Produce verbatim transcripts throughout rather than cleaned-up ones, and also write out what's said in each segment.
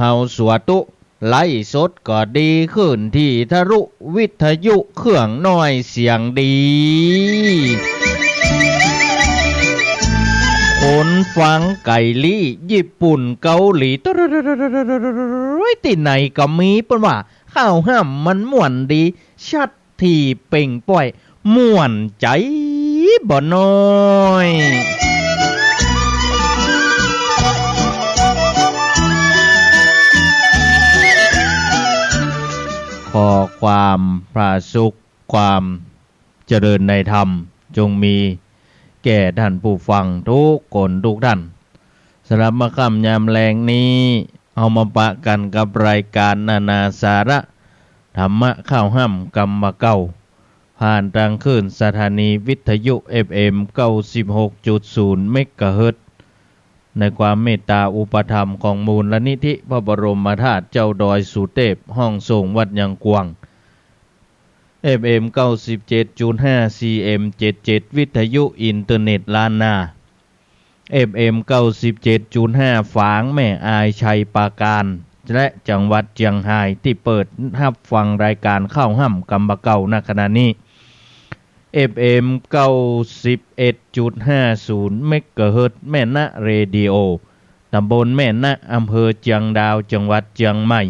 เฮาสาธุ ไลฟ์สดก็ดีขึ้นตี้ทะลุวิทยุเครื่องน้อยเสียงดี คนฟังไกลลี้ ญี่ปุ่น เกาหลี ตี้ไหนก็มี เปิ้นว่าข้าวฮ่ำมันม่วนดี ชัด ตี้เปล่งป้อย ม่วนใจ๋บ่น้อย ขอความผาสุก ความเจริญในธรรม จงมีแก่ท่านผู้ฟังทุกคนทุกท่าน สำหรับเมื่อค่ำยามแลงนี้ เฮามาปะกั๋นกับรายการนานาสาระ ธรรมะข้าวฮ่ำกำบ่าเก่า ผ่านตางคลื่นสถานีวิทยุ เอฟเอ็ม เก้าสิบหกจุดศูนย์ เมกะเฮิรตซ์ ในความเมตตาอุปถัมภ์ของมูลนิธิพระบรมธาตุเจ้าดอยสุเตพ ห้องส่งวัดยางกวาง เอฟเอ็ม เก้าสิบเจ็ดจุดห้า ซีเอ็ม เจ็ดเจ็ด วิทยุอินเทอร์เน็ตล้านนา เอฟเอ็ม เก้าสิบเจ็ดจุดห้า ฝางแม่อาย ชัยปราการ และจังหวัดเจียงฮาย ตี้เปิดฮับฟังรายการข้าวฮ่ำกำบ่าเก่า ณ ขณะนี้ เอฟเอ็ม เก้าสิบเอ็ดจุดห้าศูนย์ เมกะเฮิรตซ์ แม่นะเรดิโอ ตำบลแม่นะ อำเภอเจียงดาว จังหวัดเจียงใหม่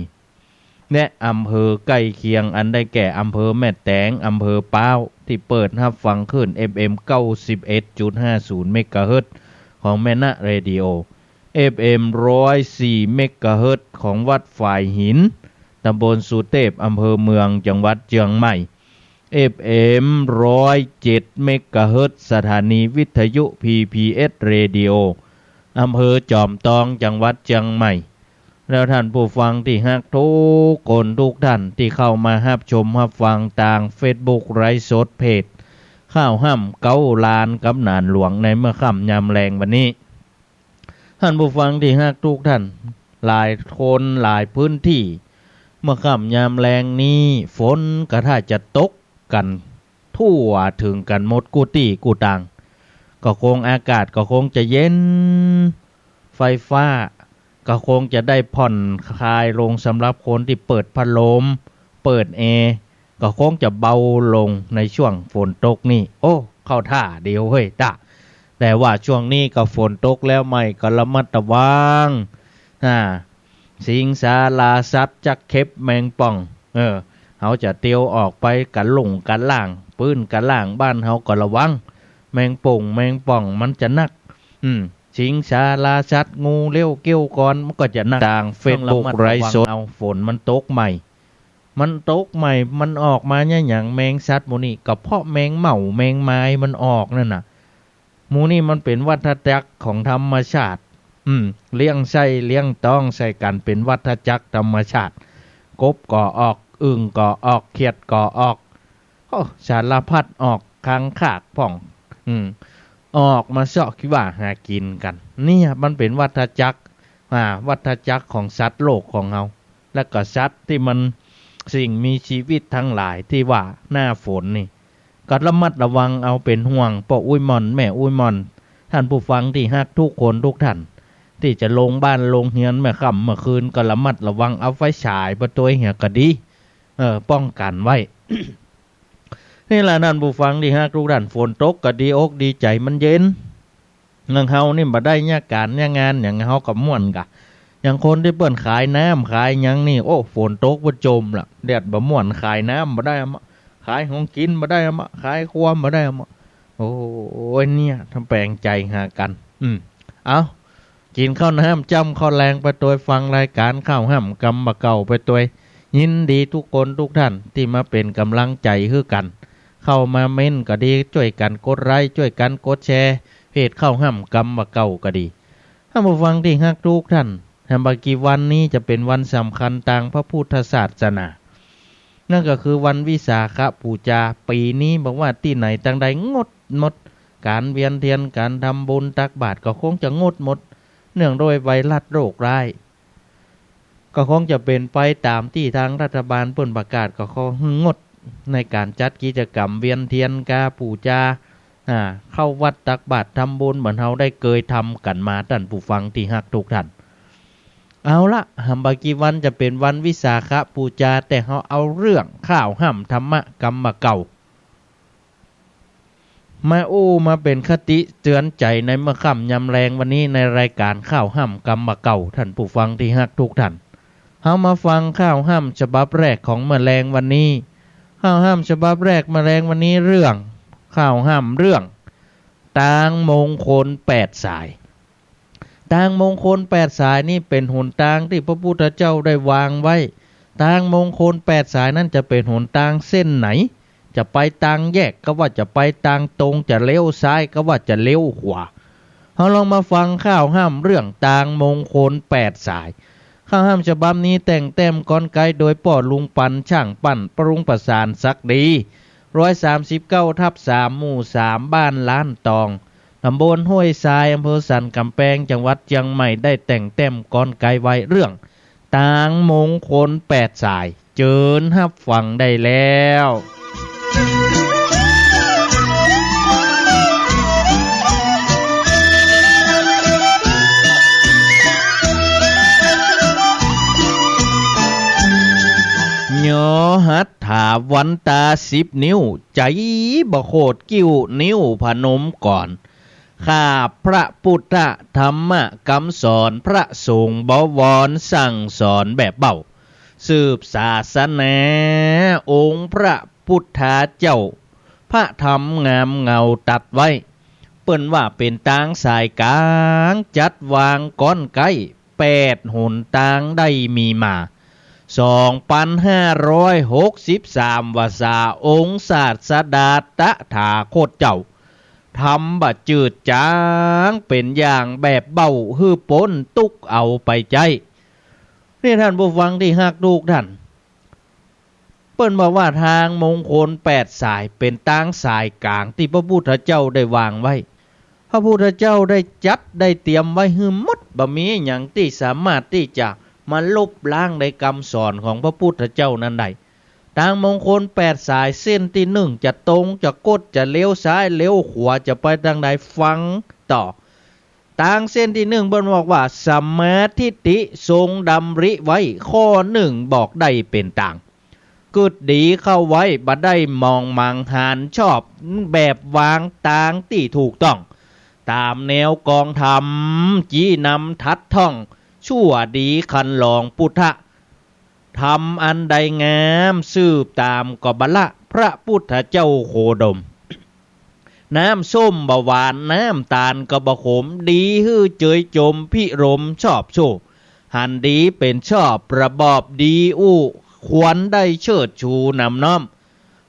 และอำเภอใก้เคียง อันได้แก่อำเภอแม่แตง อำเภอป๊าว ตี้เปิดฮับฟังคลื่น เอฟเอ็ม เก้าสิบเอ็ดจุดห้าศูนย์ เมกะเฮิรตซ์ ของแม่นะเรดิโอ เอฟเอ็ม ร้อยสี่ เมกะเฮิรตซ์ ของวัดฝายหิน ตำบลสุเตพ อำเภอเมือง จังหวัดเจียงใหม่ เอฟเอ็ม ร้อยเจ็ด เมกะเฮิรตซ์ สถานีวิทยุ พีพีเอส เรดิโอ อำเภอจอมตอง จังหวัดเจียงใหม่ แล้วท่านผู้ฟังตี้ฮักทุกคนทุกท่านตี้เข้ามาฮับชมฮับฟังตางเฟซบุ๊กไลฟ์สดเพจข้าวฮ่ำเก๊าลานกำนานหลวงในเมื่อค่ำยามแลงวันนี้ ท่านผู้ฟังตี้ฮักทุกท่าน หลายคนหลายพื้นตี้ เมื่อค่ำยามแลงนี้ ฝนก็ถ้าจะตกกั๋นทั่วเถิงกั๋นหมดกู้ตี้กู้ตาง ก็คงอากาศก็คงจะเย็น ไฟฟ้าก็คงจะได้ผ่อนคลายลง สำหรับคนตี้เปิดพัดลม เปิดแอร์ ก็คงจะเบาลงในช่วงฝนตกนี่ โอ้ เข้าท่าดีเฮ้ยต๊ะ แต่ว่าช่วงนี้ก็ฝนตกแล้วไหม ก็ระมัดระวัง อ่า สิงสาราสัตว์ จักเข็บแมงป่อง เออ เฮาจะเตียวออกไปกะหลงกะล่าง ปื๊นกะล่างบ้านเฮาก็ระวัง แมงป่งแมงป่องมันจะนัก อืม สิงสาราสัตว์ งูเลี้ยวเกี้ยวกอน มันก็จะนัก ตางเฟซบุ๊กไลฟ์สด เอา ฝนมันตกใหม่ มันตกใหม่ มันออกมาเนี่ยหยัง แมงสัตว์หมู่นี้ ก็เพราะแมงเม่าแมงมายมันออกนั่นน่ะ หมู่นี้มันเป๋นวัฏจักรของธรรมชาติ อืม เลี้ยงไส้เลี้ยงต๊องใส่กั๋น เป๋นวัฏจักรธรรมชาติ กบก็ออก อึ่งก็ออก เขียดก็ออก โอ้ สารพัดออก คางคกพ่อง อืม ออกมาเซาะกินหากิ๋นกั๋น เนี่ยมันเป๋นวัฏจักร อ่า วัฏจักรของสัตว์โลกของเฮา และก็สัตว์ตี้มัน สิ่งมีชีวิตตังหลายตี้ว่าหน้าฝนนี่ ก็ระมัดระวังเอา เป๋นห่วงป้ออุ๊ยหม่อนแม่อุ๊ยหม่อน ท่านผู้ฟังตี้ฮักทุกคนทุกท่าน ตี้จะลงบ้านลงเฮือนเมื่อค่ำเมื่อคืน ก็ระมัดระวัง เอาไฟฉายไปตวยเหียก็ดี เออ ป้องกั๋นไว้ นี่แหละท่านผู้ฟังตี้ฮักทุกท่าน ฝนตกก็ดีอกดีใจ๋ มันเย็น อย่างเฮานี่บ่ได้เยียะก๋านเยียะงานหยัง เฮาก็ม่วนกะ อย่างคนตี้เปิ้นขายน้ำขายหยังนี่ โอ้ ฝนตกบ่จมละ แดดบ่ม่วน ขายน้ำบ่ได้อะมะ ขายของกิ๋นบ่ได้อะมะ ขายครัวบ่ได้อะมะ โอ้ย เนี่ย ต้องแป๋งใจ๋หากั๋น อืม เอา กิ๋นข้าวน้ำจ้ำข้าวแลงไปตวย ฟังรายก๋านข้าวฮ่ำกำบ่าเก่าไปตวย ยินดีทุกคนทุกท่านตี้มาเป๋นก๋ำลังใจ๋หื้อกั๋น เข้ามาเม้นก็ดี จ้วยกั๋นกดไลก์ จ้วยกั๋นกดแชร์ เพจข้าวฮ่ำกำบ่าเก่าก็ดี ท่านผู้ฟังตี้ฮักทุกท่าน แหมบ่ากี่วันนี้จะเป๋นวันสำคัญตางพระพุทธศาสนา นั่นก็คือวันวิสาขบูชา ปี๋นี้บอกว่าตี้ไหนตังใดงดหมด ก๋านเวียนเตียน ก๋านทำบุญตักบาตรก็คงจะงดหมด เนื่องด้วยไวรัสโรคร้าย ก็คงจะเป๋นไปต๋ามตี้ตางรัฐบาลเปิ้นประกาศ ก็คงงดในก๋านจัดกิจกรรมเวียนเตียนกาบูชา อ่า เข้าวัดตักบาตรทำบุญเหมือนเฮาได้เกยทำกั๋นมา ท่านผู้ฟังตี้ฮักทุกท่าน เอาละ หำบ่ากี่วันจะเป๋นวันวิสาขบูชา แต่เฮาเอาเรื่องข้าวฮ่ำธรรมะกำบ่าเก่า มาอู้มาเป๋นคติเตื๋อนใจ๋ในเมื่อค่ำยามแลงวันนี้ ในรายก๋านข้าวฮ่ำกำบ่าเก่า ท่านผู้ฟังตี้ฮักกู้ต้าน เฮามาฟังข้าวฮ่ำฉบับแรกของเมื่อแลงวันนี้ ข้าวฮ่ำฉบับแรกเมื่อแลงวันนี้ เรื่อง ข้าวฮ่ำเรื่อง ตางมงคลแปดสาย ตางมงคลแปดสายนี้เป๋นหนตางตี้พระพุทธเจ้าได้วางไว้ ตางมงคลแปดสายนั้นจะเป๋นหนตางเส้นไหน จะไปตางแยกก็ว่าจะไปตางตรง จะเลี้ยวซ้ายก็ว่าจะเลี้ยวขวา เฮาลองมาฟังข้าวฮ่ำเรื่องตางมงคลแปดสาย ข้าวฮ่ำฉบับนี้แต่งแต้มกลไกโดยป้อลุงปัน ช่างปั้น ปรุงประสานศักดี ร้อยสามสิบเก้าทับสาม หมู่สาม บ้านล้านตอง ต๋ำบลห้วยทราย อำเภอสันก๋ำแปง จังหวัดเจียงใหม่ ได้แต่งแต้มกลไกไว้เรื่อง ตางมงคลแปดสาย เจิญฮับฟังได้แล้ว ยอหัตถาวันตาสิบนิ้ว ใจ๋บ่โขดคิ้ว นิ้วพนมก่อน ข้าพระพุทธธรรมกำสอน พระสงฆ์บวรสั่งสอนแบบเบ้า สืบศาสนาองค์พระพุทธเจ้า พระธรรมงามเงาตรัสไว้ เปิ้นว่าเป๋นตางสายก๋าง จัดวางกลไกแปดหนตางได้มีมา สองปันห้าร้อยหกสิบสาม วาสา องค์ศาสดาตถาคตเจ้า ทำบ่จืดจาง เป๋นอย่างแบบเบ้า หื้อป๊นตุ๊กข์เอาไปใจ๊ นี่ท่านผู้ฟังตี้ฮักกู้ต้าน เปิ้นบอกว่าตางมงคลแปดสายเป๋นตางสายก๋างตี้พระพุทธเจ้าได้วางไว้ พระพุทธเจ้าได้จัดได้เตรียมไว้หื้อหมด บ่มีหยังตี้สามารถตี้จะมาลบล้างในกำสอนของพระพุทธเจ้านั้นได้ ตางมงคลแปดสาย เส้นตี้นึ่งจะตรงจะคดจะเลี้ยวซ้ายเลี้ยวขวาจะไปตางใด ฟังต่อ ตางเส้นตี้นึ่งเปิ้นบอกว่า สัมมาทิฏฐิทรงดำริไว้ ข้อนึ่งบอกได้เป๋นตาง กึ๊ดดีเข้าไว้ บ่ได้หม่องหมั่งหานชอบ แบบวางตางตี้ถูกต้อง ต๋ามแนวกองธรรม จี้นำถัดท่อง ชั่วดีคันลองพุทธะ ธรรมอันใดงาม สืบต๋ามก็บ่ละ พระพุทธเจ้าโคดม น้ำส้มบ่หวาน น้ำต๋าลก็บ่ขม ดีหื้อเจยจม พิรมชอบสู้ หันดีเป๋นชอบ ประบอบดีอู้ ควรได้เชิดชูนำน้อม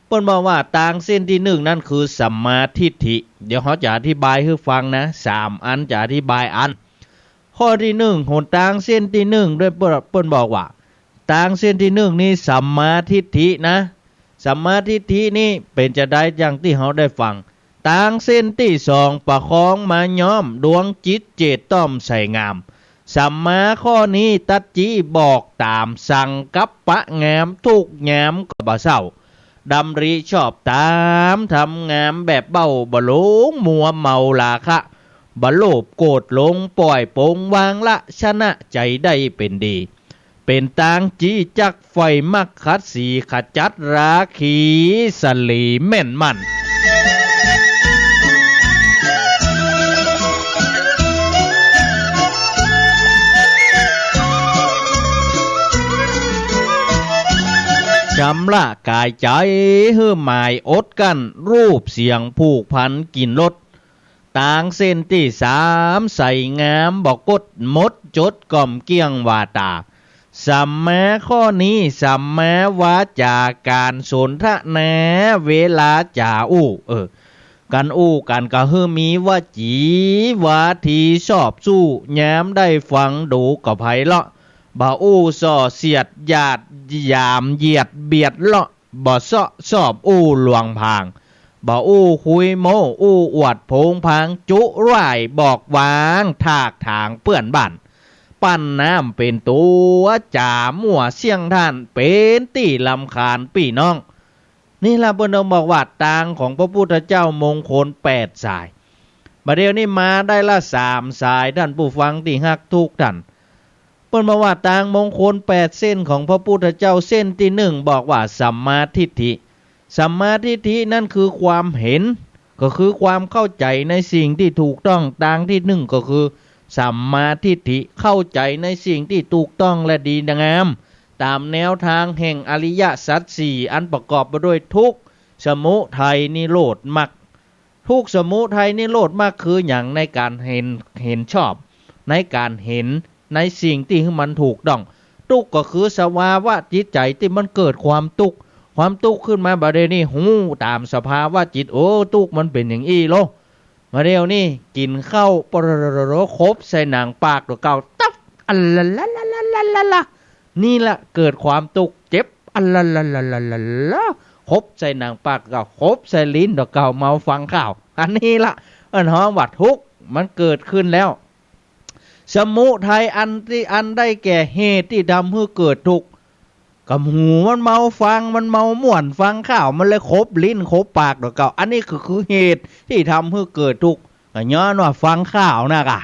เปิ้นบอกว่าตางเส้นตี้นึ่งนั้นคือสัมมาทิฏฐิ เดี๋ยวเฮาจะอธิบายหื้อฟังนะ สามอันจะอธิบายอัน ข้อตี้นึ่ง หนตางเส้นตี้นึ่งด้วย เปิ้น เปิ้นบอกว่า ตางเส้นตี้นึ่งนี้สัมมาทิฏฐินะ สัมมาทิฏฐินี้เป๋นจาใด อย่างตี้เฮาได้ฟัง ตางเส้นตี้สอง ประคองมาย้อม ดวงจิตเจตต้อมใสงาม สัมมาข้อนี้ตั๊ดจี้บอกต๋าม สังกัปปะงาม ทุกยามก็บ่เศร้า ดำริชอบต๋าม ทำงามแบบเบ้า บ่หลงมัวเมาราคะ บ่โลภโกรธหลง ป่อยปลงวางละ ชนะใจ๋ได้เป๋นดี เป๋นตางจี้จักไฟมัคคัสสี ขจัดราคีสะหลีแม่นมั่น ชำระก๋ายใจ๋หื้อหมายอดกั้น รูปเสียงผูกพันกิ๋นรส ตางเส้นตี้สาม ใสงามบ่คด หมดจดก่อมเกลี้ยงวาต๋า สัมมาข้อนี้ สัมมาวาจาการสนทนา เวลาจ๋าอู้ เออ กั๋นอู้กั๋นก็หื้อมีวจี วาทีชอบสู้ ยามได้ฟังดูก็ไพเราะ บ่อู้ส่อเสียดหยาดหยามเหยียดเบียดเลาะ บ่เซาะชอบอู้ลวงพราง บ่อู้คุยโม้ อู้อวดโผงผาง จุร้ายบอกวาง ถากถางเปื้อนบ้าน ปั้นน้ำเป๋นตั๋ว จ๋ามั่วเสี้ยงท่าน เป๋นตี้รำคาญปี้น้อง นี่ละเปิ้นต้องบอกว่าตางของพระพุทธเจ้ามงคลแปดสาย บ่าเดี่ยวนี้มาได้ละสามสาย ท่านผู้ฟังตี้ฮักกู้ต้าน เปิ้นมาว่าตางมงคลแปดเส้นของพระพุทธเจ้า เส้นตี้นึ่งบอกว่าสัมมาทิฏฐิ สัมมาทิฏฐินั้นคือความเห็น ก็คือความเข้าใจ๋ในสิ่งตี้ถูกต้อง ตางตี้นึ่งก็คือสัมมาทิฏฐิ เข้าใจ๋ในสิ่งตี้ถูกต้องและดีงาม ต๋ามแนวตางแห่งอริยสัจสี่ อันประกอบไปด้วยทุกข์ สมุทัย นิโรธ มรรค ทุกข์ สมุทัย นิโรธ มรรค คือหยัง ในก๋านเห็น เห็นชอบ ในก๋านเห็นในสิ่งตี้หื้อมันถูกต้อง ตุ๊กข์ก็คือสภาวะจิตใจ๋ตี้มันเกิดความตุ๊กข์ ความตุ๊กข์ขึ้นมา บ่าเดี่ยวนี้ฮู้ต๋ามสภาวะจิต โอ้ ตุ๊กข์มันเป๋นอย่างอี้โล บ่าเดี่ยวนี้กิ๋นข้าว ปะโรโรโรโร ขบใส่หนังปากตั๋วเก่า ตั๊บ อัลละละละละละละละ นี่ละเกิดความตุ๊กข์ เจ็บ อัลละละละละละละ ขบใส่หนังปากตั๋วเก่า ขบใส่ลิ้นตั๋วเก่า เมาฟังข่าว อันนี้ละ อันฮ้องว่าตุ๊กข์ มันเกิดขึ้นแล้ว สมุทัยอันตี้ อันได้แก่เหตุตี้ทำหื้อเกิดตุ๊กข์ ก็หูมันเมาฟัง มันเมาม่วนฟังข่าว มันเลยขบลิ้นขบปากตั๋วเก่า อันนี้ก็คือเหตุตี้ทำหื้อเกิดตุ๊กข์ ก็ย้อนว่าฟังข่าวนะก่ะ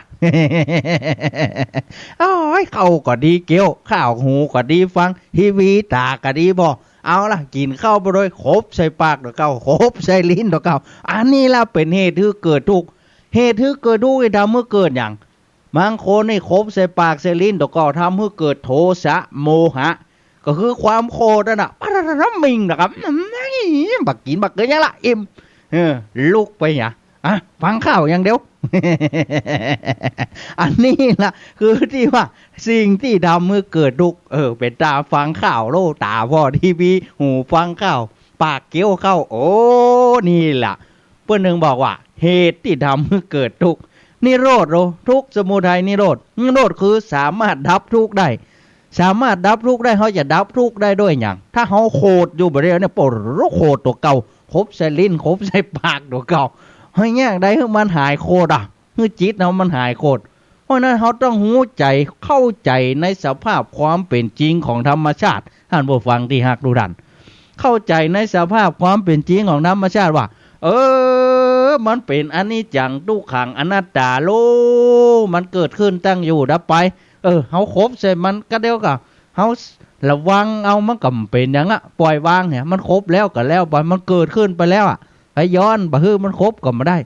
โอ๊ย ข้าวก็ดีเกี้ยว ข้าวหูก็ดีฟัง ทีวีต๋าก็ดีบ่ เอาละ กิ๋นข้าวไปโดย ขบใส่ปากตั๋วเก่า ขบใส่ลิ้นตั๋วเก่า อันนี้ละเป๋นเหตุหื้อเกิดตุ๊กข์ เหตุหื้อเกิดตุ๊กข์นี่ทำหื้อเกิดหยัง บางคนนี่ขบใส่ปากใส่ลิ้นตั๋วเก่า ทำหื้อเกิดโทสะโมหะ ก็คือความโขดนั่นน่ะ ปะระระระมิงนะครับ บักกิ๋นบักเกินยังละ อิ่ม เออ ลุกไปหยัง อ่ะ ฟังข่าวอย่างเดียว อันนี้ละ คือตี้ว่าสิ่งตี้ทำหื้อเกิดตุ๊กข์ เออ เป๋นต๋าฟังข่าวโล ต๋าผ่อทีวี หูฟังข่าว ปากเกี้ยวข้าว โอ้ นี่ละ เปิ้นนึ่งบอกว่าเหตุตี้ทำหื้อเกิดตุ๊กข์ นิโรธโล ทุกข์ สมุทัย นิโรธ นิโรธคือสามารถดับตุ๊กข์ได้ สามารถดับตุ๊กข์ได้ เฮาจะดับตุ๊กข์ได้ด้วยหยัง ถ้าเฮาโขดอยู่บ่าเดี่ยวนี้ ปะโรโขดตั๋วเก่า ขบใส่ลิ้น ขบใส่ปากตั๋วเก่า เฮาแยกได้หื้อมันหายโขดอะ หื้อจิตเฮามันหายโขด เพราะฉะนั้นเฮาต้องฮู้ใจ๋ เข้าใจ๋ในสภาพความเป๋นจริงของธรรมชาติ ต้านผู้ฟังตี้ฮักทุกท่าน เข้าใจ๋ในสภาพความเป๋นจริงของธรรมชาติว่า เออ มันเป๋นอนิจจัง ตุ๊กขัง อนัตตาโล มันเกิดขึ้น ตั้งอยู่ ดับไป เออ เฮาขบใส่มันก็เดี๋ยวก็ เฮาระวังเอา มันก็บ่เป๋นหยังอะ ปล่อยวางเนี่ย มันขบแล้วก็แล้วไป มันเกิดขึ้นไปแล้วอะ ไปย้อนบ่หื้อมันขบก็บ่ได้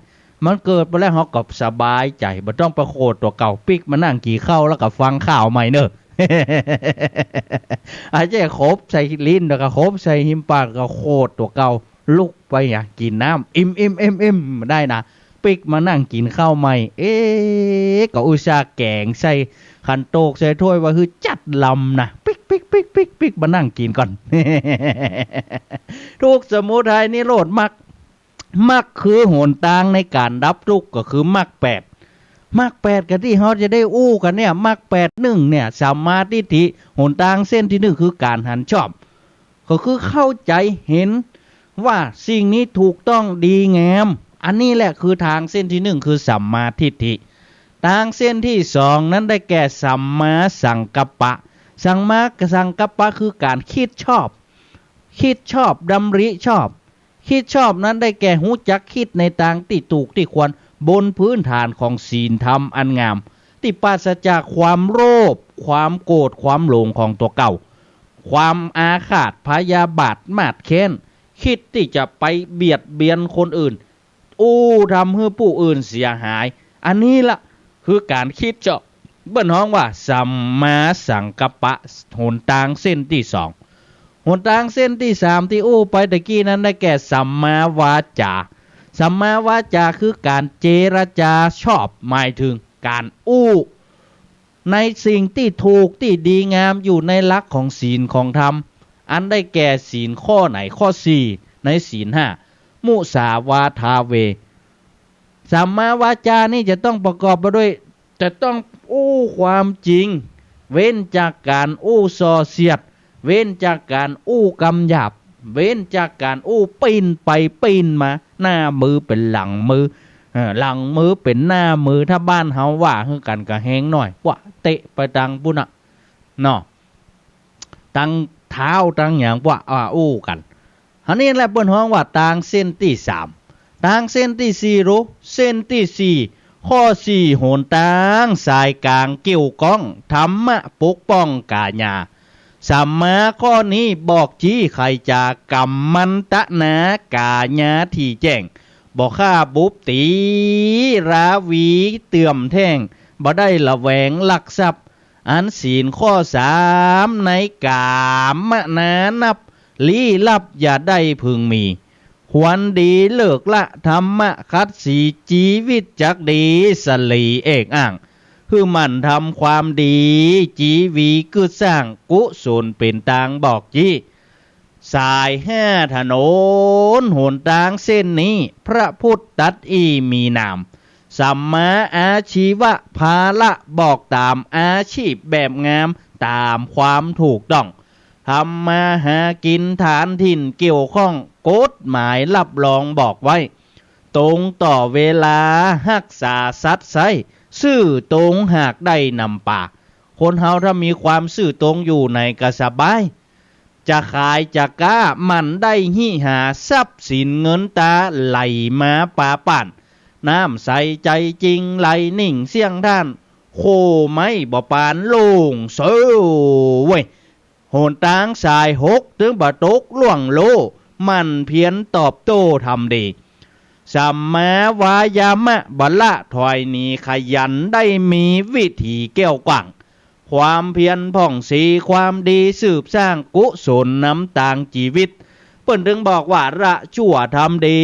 มันเกิดไปแล้ว เฮาก็สบายใจ๋ บ่ต้องไปโขดตั๋วเก่า ปิ๊กมานั่งกิ๋นข้าวแล้วก็ฟังข่าวใหม่เน่อ อาจจะขบใส่ลิ้นแล้วก็ขบใส่ฮิมปาก ก็โขดตั๋วเก่า ลุกไปหยัง กิ๋นน้ำ อิ่มๆๆๆ ได้นะ ปิ๊กมานั่งกิ๋นข้าวใหม่ เอ๊ะ ก็อุตส่าห์แก๋งใส่ขันโตกใส่ถ้วยไว้หื้อจัดลำนะ ปิ๊กปิ๊กปิ๊กปิ๊กปิ๊ก มานั่งกิ๋นก่อน ทุกข์ สมุทัย นิโรธ มรรค มรรคคือหนตางในก๋านดับตุ๊กข์ ก็คือมรรคแปด มรรคแปด ก็ตี้เฮาจะได้อู้กั๋นเนี่ย มรรคแปดนึ่งเนี่ย สัมมาทิฏฐิ หนตางเส้นตี้นึ่งคือก๋านหันชอบ ก็คือเข้าใจ๋เห็นว่าสิ่งนี้ถูกต้องดีงาม อันนี้แหละคือตางเส้นตี้นึ่งคือสัมมาทิฏฐิ ตางเส้นตี้สองนั้นได้แก่สัมมาสังกัปปะ สัมมาสังกัปปะคือก๋านกึ๊ดชอบ กึ๊ดชอบ ดำริชอบ กึ๊ดชอบนั้นได้แก่ฮู้จักกึ๊ดในตางตี้ถูกตี้ควร บนพื้นฐานของศีลธรรมอันงาม ตี้ปราศจากความโลภ ความโกรธ ความหลงของตั๋วเก่า ความอาฆาตพยาบาทมาดแค้น กึ๊ดตี้จะไปเบียดเบียนคนอื่น อู้ทำหื้อผู้อื่นเสียหาย อันนี้ละคือก๋านกึ๊ดชอบ เปิ้นฮ้องว่าสัมมาสังกัปปะ หนตางเส้นตี้สอง หนตางเส้นตี้สามตี้อู้ไปตะกี้นั้นได้แก่สัมมาวาจา สัมมาวาจาคือก๋านเจรจาชอบ หมายเถิงก๋านอู้ในสิ่งตี้ถูกตี้ดีงามอยู่ในหลักของศีลของธรรม อันได้แก่ศีลข้อไหน ข้อสี่ในศีลห้า มุสาวาทาเว สัมมาวาจานี่จะต้องประกอบไปด้วย จะต้องอู้ความจริง เว้นจากก๋านอู้ส่อเสียด เว้นจากก๋านอู้กำหยาบ เว้นจากก๋านอู้ปิ้นไปปิ้นมา หน้ามือเป๋นหลังมือ เอ่อ หลังมือเป๋นหน้ามือ ถ้าบ้านเฮาว่าหื้อกั๋นก็แฮงหน่อย ปะเตะไปตางปู้นน่ะ เนาะ ตางเท้าตางหยังปะ อ่า อู้กั๋น อันนี้แหละเปิ้นฮ้องว่าตางเส้นตี้สาม ตางเส้นตี้สี่ ฮู้ เส้นตี้สี่ ข้อสี่ หนตางสายก๋างเกี่ยวก้อง ธรรมะปกป้องก๋ายา สัมมาข้อนี้บอกจี้ใค่จ๋า กัมมันตนา ก๋ายาตี้แจ้ง บ่ฆ่าบุบตี๋ ราวีเตื่อมแท้ง บ่ได้ละแหวงลักทรัพย์ อันศีลข้อสามในก๋ามนานับ ลี้ลับอย่าได้พึงมี ควรดีเลิกละ ธรรมะขัดสี จีวิตจักดี สะหลีเอกอ้าง หื้อหมั่นทำความดี จีวีกึ๊ดสร้าง กุศลเป๋นตางบอกจี้ สายห้า ถนนหนตางเส้นนี้ พระพุทธตรัสอี้มีนาม สัมมาอาชีวะ ภาละบอกต๋าม อาชีพแบบงาม ต๋ามความถูกต้อง ทำมาหากิ๋น ฐานถิ่นเกี่ยวข้อง กฎหมายรับรองบอกไว้ ตรงต่อเวลา ฮักษาสัตย์ใซ้ ซื่อตรงหากได้นำปา คนเฮาถ้ามีความซื่อตรงอยู่ในก็สบาย จะขายจะก๊า หมั่นได้หิหา ทรัพย์สินเงินต๋าไหลมาปาป้าน น้ำใสใจ๋จริงไหลนิ่งเสี้ยงท่าน โค่ไม้บ่ปานโล่งเซวเว้ย หนตางสายหก ตึงบ่ตกล่วงโล หมั่นเพียรตอบโต้ทำดี สัมมาวายามะ บ่ละถอยหนี ขยันได้มีวิถีแก้วกว้าง ความเพียรผ่องศรี ความดีสืบสร้าง กุศลนำตางจีวิต เปิ้นตึงบอกว่า ละชั่วทำดี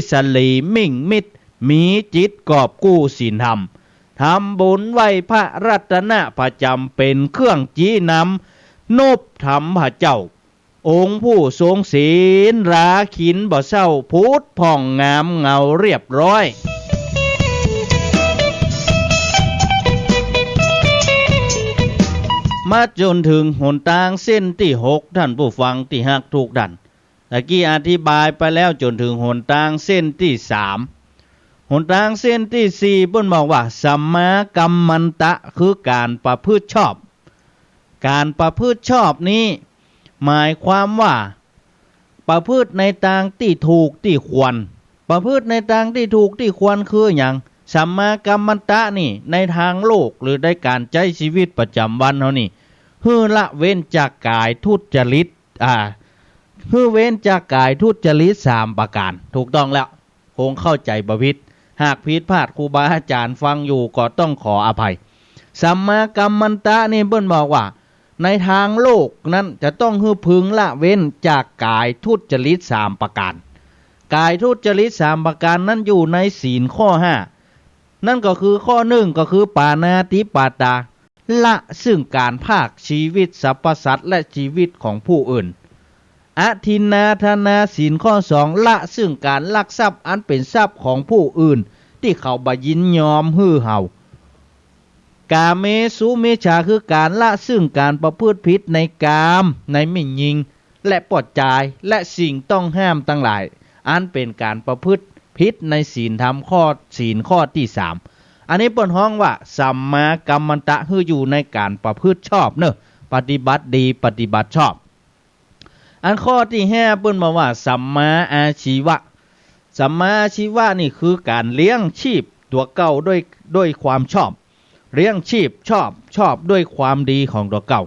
สะหลีมิ่งมิตร มีจิตกอบกู้ศีลธรรม ทำบุญไหว้พระรัตนะประจ๋ำ เป๋นเครื่องชี้นำ นบธรรมพระเจ้า องค์ผู้ทรงศีล ราขิณบ่เศร้า ผุดผ่องงามเงาเรียบร้อย มาจ๋นเถิงหนตางเส้นตี้หก ท่านผู้ฟังตี้ฮักกู้ต้าน ตะกี้อธิบายไปแล้วจ๋นเถิงหนตางเส้นตี้สาม หนตางเส้นตี้สี่ เปิ้นบอกว่า สัมมากัมมันตะ คือก๋านประพฤติชอบ ก๋านประพฤติชอบนี้ หมายความว่า ประพฤติในตางตี้ถูกตี้ควร ประพฤติในตางตี้ถูกตี้ควรคือหยัง สัมมากัมมันตะนี่ ในตางโลกหรือในก๋านใจ๊จีวิตประจ๋ำวันเฮานี่ หื้อละเว้นจากก๋ายทุจริต อ่า หื้อเว้นจากก๋ายทุจริตสามประก๋าน ถูกต้องแล้ว คงเข้าใจ๋บ่ผิด หากผิดพลาดครูบาอาจ๋ารย์ฟังอยู่ก็ต้องขออภัย สัมมากัมมันตะนี่เปิ้นบอกว่า ในตางโลกนั้นจะต้องหื้อพึงละเว้นจากก๋ายทุจริตสามประก๋าน ก๋ายทุจริตสามประก๋านนั้นอยู่ในศีลข้อห้า นั่นก็คือข้อนึ่งก็คือปาณาติปาตา ละซึ่งก๋านพรากจีวิตสรรพสัตว์และจีวิตของผู้อื่น อทินนาทานา ศีลข้อสอง ละซึ่งก๋านลักทรัพย์อันเป๋นทรัพย์ของผู้อื่นตี้เขาบ่ยินยอมหื้อเฮา กาเมสุมิจฉา คือก๋านละซึ่งก๋านประพฤติผิดในกาม ในแม่ญิง และป้อจาย และสิ่งต้องห้ามตังหลาย อันเป๋นก๋านประพฤติผิดในศีลธรรมข้อ ศีลข้อตี้สาม อันนี้เปิ้นฮ้องว่าสัมมากัมมันตะ หื้ออยู่ในก๋านประพฤติชอบเนาะ ปฏิบัติดี ปฏิบัติชอบ อันข้อตี้ห้าเปิ้นบอกว่าสัมมาอาชีวะ สัมมาอาชีวะนี่คือก๋านเลี้ยงจีบตั๋วเก่าด้วย ด้วยความชอบ เลี้ยงจีบชอบ ชอบด้วยความดีของตั๋วเก่า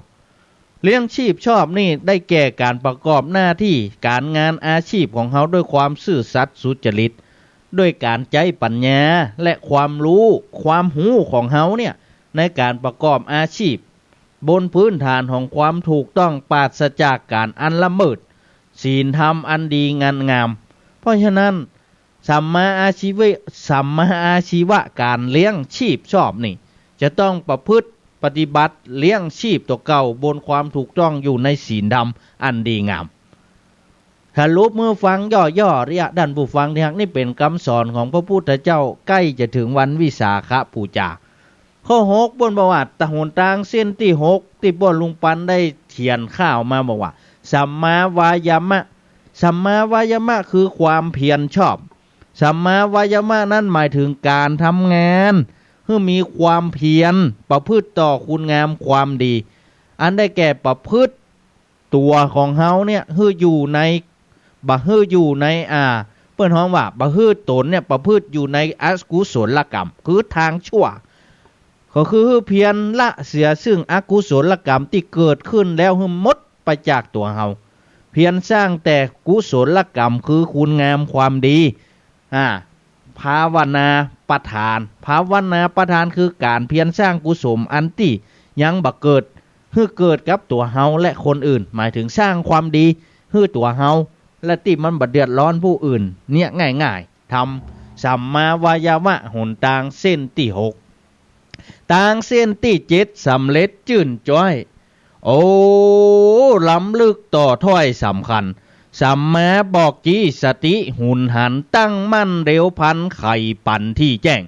เลี้ยงจีบชอบนี่ได้แก่ก๋านประกอบหน้าตี้ก๋านงานอาชีพของเฮาด้วยความซื่อสัตย์สุจริต ด้วยก๋านใจ๊ปัญญาและความฮู้ ความฮู้ของเฮาเนี่ย ในก๋านประกอบอาชีพ บนพื้นฐานของความถูกต้อง ปราศจากก๋านอันละเมิดศีลธรรมอันดีงาม เพราะฉะนั้น สัมมาอาชีวะ สัมมาอาชีวะ ก๋านเลี้ยงจีบชอบนี่ จะต้องประพฤติปฏิบัติเลี้ยงจีบตั๋วเก่าบนความถูกต้องอยู่ในศีลธรรมอันดีงาม สรุปหื้อฟังย่อๆ เยียะ ต้านผู้ฟังตี้ฮัก นี่เป๋นกำสอนของพระพุทธเจ้า ใก้จะเถิงวันวิสาขบูชา ข้อหกเปิ้นบอกว่า ตะหนตางเส้นตี้หกตี้ป้อลุงปันได้เขียนข่าวมาบอกว่า สัมมาวายามะ สัมมาวายามะ คือความเพียรชอบ สัมมาวายามะนั้นหมายเถิงก๋านทำงาน หื้อมีความเพียรประพฤติต่อคุณงามความดี อันได้แก่ประพฤติตั๋วของเฮาเนี่ย หื้ออยู่ใน บ่หื้ออยู่ใน อ่า ปิ้นฮ้องว่าบ่หื้อต๋นเนี่ยประพฤติอยู่ในอกุศลกรรม คือตางชั่ว ก็คือหื้อเพียรละเสียซึ่งอกุศลกรรมตี้เกิดขึ้นแล้วหื้อหมดไปจากตั๋วเฮา เพียรสร้างแต่กุศลกรรม คือคุณงามความดี อ่า ภาวนาประทาน ภาวนาประทานคือก๋านเพียรสร้างกุศลอันตี้ยังบ่เกิด หื้อเกิดกับตั๋วเฮาและคนอื่น หมายถึงสร้างความดีหื้อตั๋วเฮา และตี้มันบ่เดือดร้อนผู้อื่น เนี่ยง่ายๆ ทำสัมมาวายามะ หนตางเส้นตี้หก ตางเส้นตี้เจ็ด สำเร็จจื้นจ้อย โอ้ ล้ำลึกต่อถ้อยสำคัญ สัมมาบอกจี้ สติหุนหัน ตั้งมั่นเร็วพลัน ใค่ปันที่แจ้ง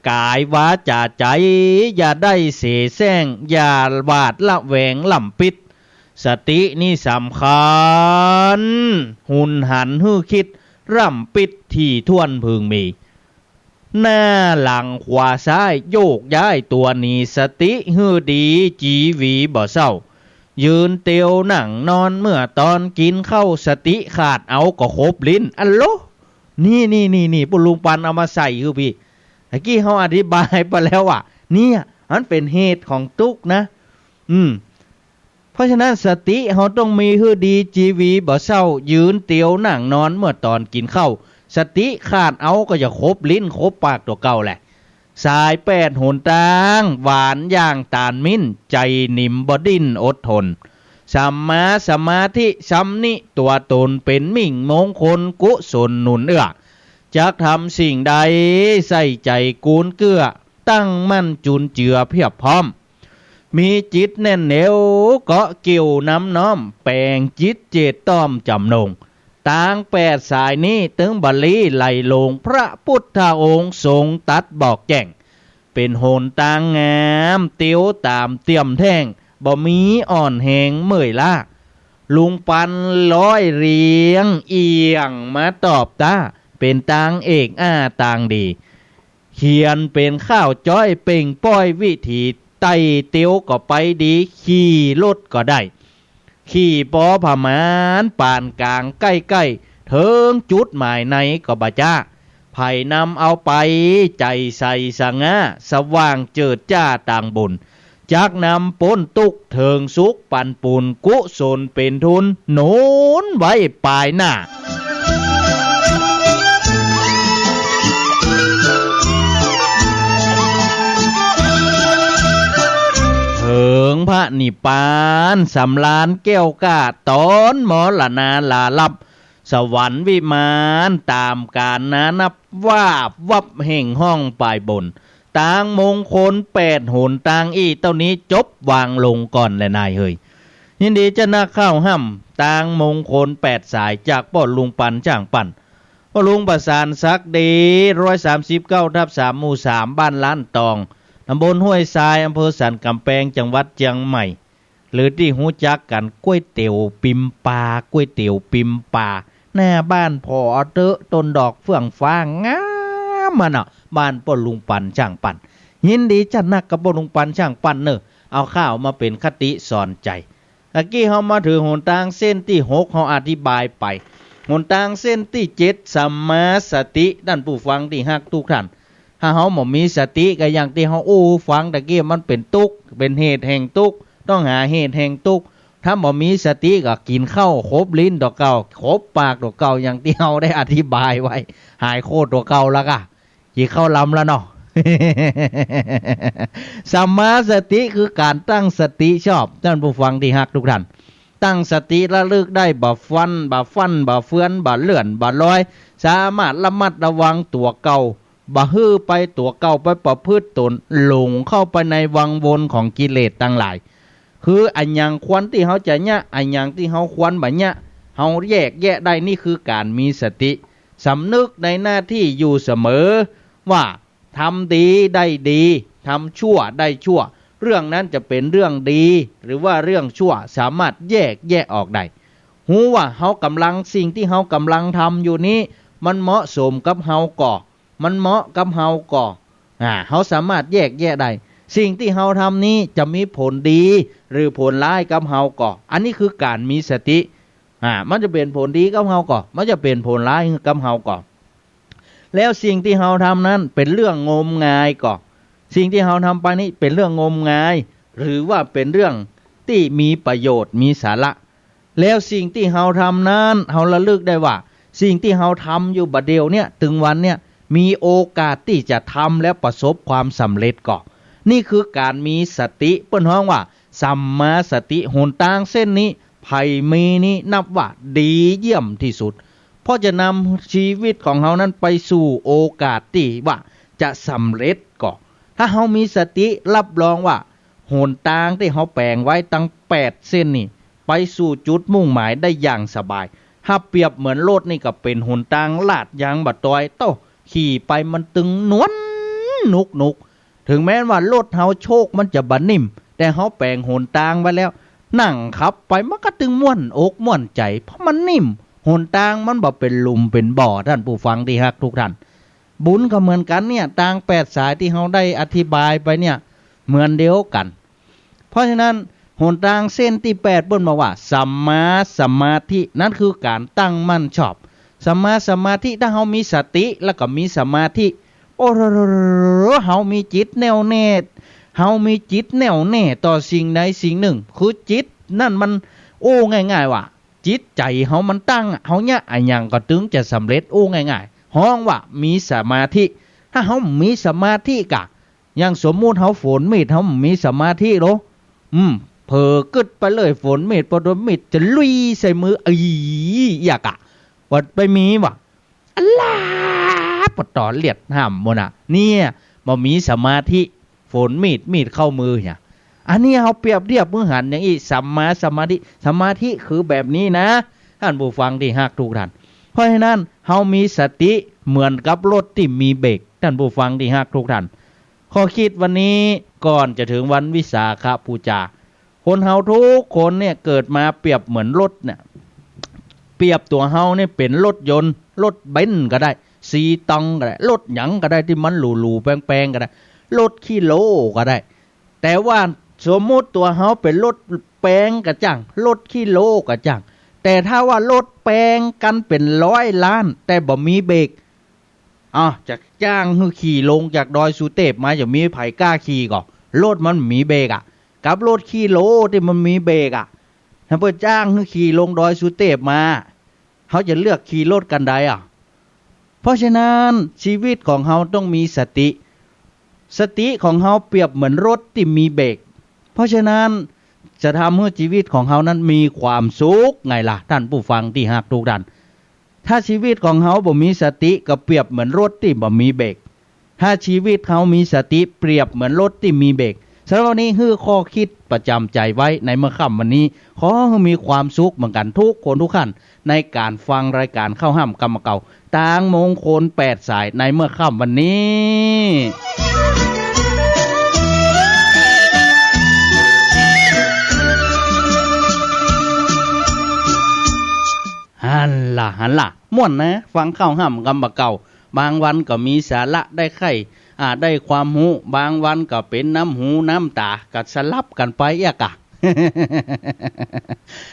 ก๋ายวาจาใจ๋ อย่าได้เสแสร้ง อย่าหวาดระแวงล่ำปิ๊ด สตินี่สำคัญ หุนหันหื้อคิดล่ำปิ๊ด ถี่ถ้วนพึงมี หน้าหลังขวาซ้าย โยกย้ายตั๋วหนี สติหื้อดี จีวีบ่เศร้า ยืนเตียวนั่งนอน เมื่อตอนกิ๋นข้าว สติขาดเอาก็ขบลิ้น อัลโหล นี่ นี่ นี่ นี่ ป้อลุงปันเอามาใส่หื้อปี้ ตะกี้เฮาอธิบายไปแล้วว่า เนี่ย มันเป๋นเหตุของตุ๊กข์นะ อืม เพราะฉะนั้นสติเฮาต้องมีหื้อดี จีวีบ่เศร้า ยืนเตียวนั่งนอน เมื่อตอนกิ๋นข้าว สติขาดเอาก็จะขบลิ้นขบปากตั๋วเก่าแหละ สายแปดหนตาง หวานอย่างต๋าลมิ้น ใจ๋นิ่มบ่ดิ้นอดทน สัมมาสมาธิ ชำนิตั๋วต๋น เป๋นมิ่งมงคล กุศลหนุนเอื้อ จักทำสิ่งใด ใส่ใจ๋กูลเกื้อ ตั้งมั่นจุนเจือเพียบพร้อม มีจิตแน่นเหนียว เกาะเกี่ยวนำน้อม แป๋งจิตเจตต้อมจ๋ำนง ตางแปดสายนี้ ตึงบ่ลี้ไหลหลง พระพุทธองค์ทรงตรัสบอกแจ้ง เป๋นหนตางงาม เตียวต๋ามเตียมแท่ง บ่มีอ่อนแฮงเมื่อยล้า ลุงปันร้อยเรียง เอี่ยงมาตอบต้า เป๋นตางเอกอ้าตางดี เขียนเป๋นข้าวจ้อย เป่งป้อยวิถี ไต่เตียวก็ไปดี ขี่รถก็ได้ ขี่ปอผะมาณ ปานก๋างใก้ๆ เถิงจุดหมายในก็บ่จ๊า ใผนำเอาไป ใจ๋ใสสง่า สว่างเจิดจ้าตางบุญ จักนำป๊นตุ๊กข์เถิงสุขปันปูน กุศลเป๋นทุนหนุนไว้ปายหน้า เถิงพระนิพพาน สำราญแก้วกล้า ต๋อนมรณาลาลับ สวรรค์วิมานต๋ามกาลนานับ วาบวับแห่งห้องปายบน ตางมงคลแปดหนตางอี้เต้านี้ จบวางลงก่อนแลนายเฮย ยินดีจะนักเข้าฮ่ำ ตางมงคลแปดสายจากป้อลุงปันช่างปั้น ป้อลุงประสานศักดิ์ดี ร้อยสามสิบเก้าทับสาม หมู่สาม บ้านล้านตอง ตำบลห้วยทราย อำเภอสันก๋ำแปง จังหวัดเจียงใหม่ หรือตี้ฮู้จักกั๋น ก๋วยเตี๋ยวปิ๊มปลา ก๋วยเตี๋ยวปิ๊มปลา หน้าบ้านผ่อเต๊อะ ต้นดอกเฟื่องฟ้างามอะเนาะ บ้านป้อลุงปันช่างปั้น ยินดีจะนักกับป้อลุงปันช่างปั้นเน่อ เอาข้ามาเป๋นคติสอนใจ๋ ตะกี้เฮามาเถิงหนตางเส้นตี้หก เฮาอธิบายไป หนตางเส้นตี้เจ็ด สัมมาสติ ต้านผู้ฟังตี้ฮักทุกท่าน ถ้าเฮาบ่มีสติก็อย่างตี้เฮาอู้ฟังตะกี้ มันเป๋นตุ๊กข์ เป๋นเหตุแห่งตุ๊กข์ ต้องหาเหตุแห่งตุ๊กข์ ถ้าบ่มีสติก็กิ๋นข้าวขบลิ้นตั๋วเก่า ขบปากตั๋วเก่า อย่างตี้เฮาได้อธิบายไว้ หายโคตรตั๋วเก่าแล้วก่ะ กิ๋นข้าวลำแล้วเนาะ สัมมาสติคือก๋านตั้งสติชอบ ต้านผู้ฟังตี้ฮักทุกท่าน ตั้งสติระลึกได้ บ่ฟั่น บ่ฟั่น บ่เฟือน บ่เลื่อน บ่ลอย สามารถระมัดระวังตั๋วเก่า บ่หื้อไปตั๋วเก่าไปประพฤติต๋น หลงเข้าไปในวังวนของกิเลสตังหลาย คืออะหยังควรตี้เฮาจะเยียะ อะหยังตี้เฮาควรบ่เยียะ เฮาแยกแยะได้ นี่คือก๋านมีสติ สำนึกในหน้าตี้อยู่เสมอ ว่าทำดีได้ดี ทำชั่วได้ชั่ว เรื่องนั้นจะเป๋นเรื่องดี หรือว่าเรื่องชั่ว สามารถแยกแยะออกได้ ฮู้ว่าเฮากำลัง สิ่งตี้เฮากำลังทำอยู่นี้ มันเหมาะสมกับเฮาก่อ มันเหมาะกับเฮาก่อ อ่า เฮาสามารถแยกแยะได้ สิ่งตี้เฮาทำนี้จะมีผลดีหรือผลร้ายกับเฮาก่อ อันนี้คือก๋านมีสติ อ่า มันจะเป๋นผลดีกับเฮาก่อ มันจะเป๋นผลร้ายกับเฮาก่อ แล้วสิ่งตี้เฮาทำนั้นเป๋นเรื่องงมงายก่อ สิ่งตี้เฮาทำไปนี้เป๋นเรื่องงมงาย หรือว่าเป๋นเรื่องตี้มีประโยชน์ มีสาระ แล้วสิ่งตี้เฮาทำนั้น เฮาระลึกได้ว่า สิ่งตี้เฮาทำอยู่บ่าเดี่ยวเนี่ย ตึงวันเนี่ย มีโอกาสตี้จะทำแล้วประสบความสำเร็จก่อ นี่คือก๋านมีสติ เปิ้นฮ้องว่าสัมมาสติ หนตางเส้นนี้ ใผมีนี้นับว่าดีเยี่ยมตี้สุด เพราะจะนำชีวิตของเฮานั้นไปสู่โอกาสตี้ว่าจะสำเร็จก่อ ถ้าเฮามีสติ รับรองว่าหนตางตี้เฮาแป๋งไว้ตังแปดเส้นนี้ ไปสู่จุดมุ่งหมายได้อย่างสบาย ถ้าเปรียบเหมือนรถนี่ก็เป๋นหนตางลาดยางบ่าตอย โต้ ขี่ไปมันตึงนวลหนุกๆ เถิงแม้นว่ารถเฮาโชคมันจะบ่นิ่ม แต่เฮาแป๋งหนตางไว้แล้ว นั่งขับไปมันก็ตึงม่วนอกม่วนใจ๋ เพราะมันนิ่ม หนตางมันบ่เป๋นหลุมเป๋นบ่อ ท่านผู้ฟังตี้ฮักทุกท่าน บุญก็เหมือนกั๋นเนี่ย ตางแปดสายตี้เฮาได้อธิบายไปเนี่ย เหมือนเดียวกั๋น เพราะฉะนั้น หนตางเส้นตี้แปดเปิ้นบอกว่า สัมมาสมาธิ นั้นคือก๋านตั้งมั่นชอบ สัมมาสมาธิ ถ้าเฮามีสติแล้วก็มีสมาธิ โอ้โห เฮามีจิตแน่วแน่ เฮามีจิตแน่วแน่ต่อสิ่งใดสิ่งนึ่ง คือจิตนั้นมัน โอ้ ง่ายๆ ว่า จิตใจ๋เฮามันตั้งอะ เฮาเยียะอะหยังก็ตึงจะสำเร็จ โอ้ ง่ายๆ ฮ้องว่ามีสมาธิ ถ้าเฮามีสมาธิก่ะ อย่างสมมุติเฮาฝนมีด เฮามีสมาธิโล อืม เผลอกึ๊ดไปเลย ฝนมีด ปอโดนมีดจะลุยใส่มือ เอ้ย อยากอะ ว่าไปมีว่ะ อะล้า ปะต๋อเลียดห้ามหมดน่ะ เนี่ย บ่มีสมาธิ ฝนมีด มีดเข้ามือเนี่ย อันนี้เฮาเปรียบเทียบหื้อหันอย่างอี้ สัมมาสมาธิ สมาธิคือแบบนี้นะ ท่านผู้ฟังตี้ฮักทุกท่าน เพราะฉะนั้น เฮามีสติเหมือนกับรถตี้มีเบรก ท่านผู้ฟังตี้ฮักทุกท่าน ข้อคิดวันนี้ ก่อนจะเถิงวันวิสาขบูชา คนเฮาทุกคนเนี่ยเกิดมาเปรียบเหมือนรถเนี่ย เปรียบตั๋วเฮาเนี่ยเป๋นรถยนต์ รถเบนซ์ก็ได้ ซีตองก็ได้ รถหยังก็ได้ตี้มันหรูๆ แปงๆ ก็ได้ รถขี้โล้ก็ได้ แต่ว่าสมมุติตั๋วเฮาเป๋นรถแปงก็จ้าง รถขี้โล้ก็จ้าง แต่ถ้าว่ารถแปงกั๋นเป๋นร้อยล้าน แต่บ่มีเบรก อ้าว จะจ้างหื้อขี่ลงจากดอยสุเตพมา จะมีใผกล้าขี่ก่อ รถมันบ่มีเบรกอะ กับรถขี้โล้ตี้มันมีเบรกอะ ถ้าเปิ้นจ้างหื้อขี่ลงดอยสุเตพมา เฮาจะเลือกขี่รถคันใดอะ เพราะฉะนั้น ชีวิตของเฮาต้องมีสติ สติของเฮาเปรียบเหมือนรถตี้มีเบรก เพราะฉะนั้น จะทำหื้อชีวิตของเฮานั้นมีความสุขไงล่ะ ท่านผู้ฟังตี้ฮักทุกท่าน ถ้าชีวิตของเฮาบ่มีสติก็เปรียบเหมือนรถตี้บ่มีเบรก ถ้าชีวิตเฮามีสติเปรียบเหมือนรถตี้มีเบรก สำหรับวันนี้หื้อข้อคิดประจ๋ำใจ๋ไว้ในเมื่อค่ำวันนี้ ขอหื้อมีความสุขเหมือนกั๋นทุกคนทุกท่าน ในก๋านฟังรายก๋านข้าวห้ำกำเก่า ตางมงคลแปดสายในเมื่อค่ำวันนี้ หันล่ะ หันล่ะ ม่วนนะ ฟังข้าวห้ำกำเก่า บางวันก็มีสาระได้ใค่ อ่า ได้ความฮู้ บางวันก็เป๋นน้ำหูน้ำต๋า ก็สลับกั๋นไปเอี้ยก่ะ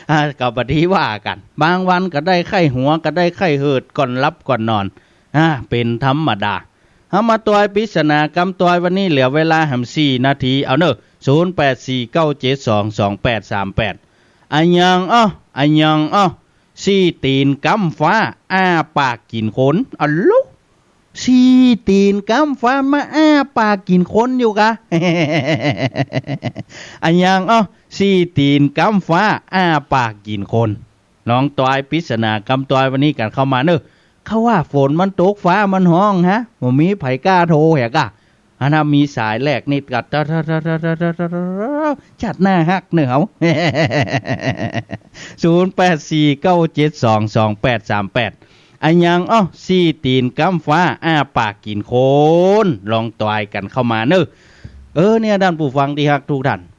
อ่า ก็บ่ดีว่ากั๋น บางวันก็ได้ใค่หัว ก็ได้ใค่เหิด ก่อนหลับก่อนนอน อ่า เป๋นธรรมดา เฮามาตวยปริศนากำตวยวันนี้ เหลือเวลาแหมสี่นาที เอาเน่อ ศูนย์แปดสี่เก้าเจ็ดสองสองแปดสามแปด อะหยังอ้อ อะหยังอ้อ สี่ตี๋นก๊ำฟ้า อ้าปากกิ๋นคน อะลุ สี่ตี๋นก๊ำฟ้ามาอ้าปากกิ๋นคนอยู่กะ อะหยังอ้อ สี่ตี๋นก๊ำฟ้า อ้าปากกิ๋นคน ลองตวยปริศนากำตวยวันนี้กั๋นเข้ามาเน่อ เขาว่าฝนมันตกฟ้ามันฮ้องฮะ บ่มีใผกล้าโทรแหกะ อันนั้นมีสายแรกนี่ก็ จัดหน้าฮักเน่อเฮา ศูนย์แปดสี่เก้าเจ็ดสองสองแปดสามแปด อะหยังอ้อ สี่ตี๋นก๊ำฟ้า อ้าปากกิ๋นคน ลองตวยกั๋นเข้ามาเน่อ เออ เนี่ย ท่านผู้ฟังตี้ฮักทุกท่าน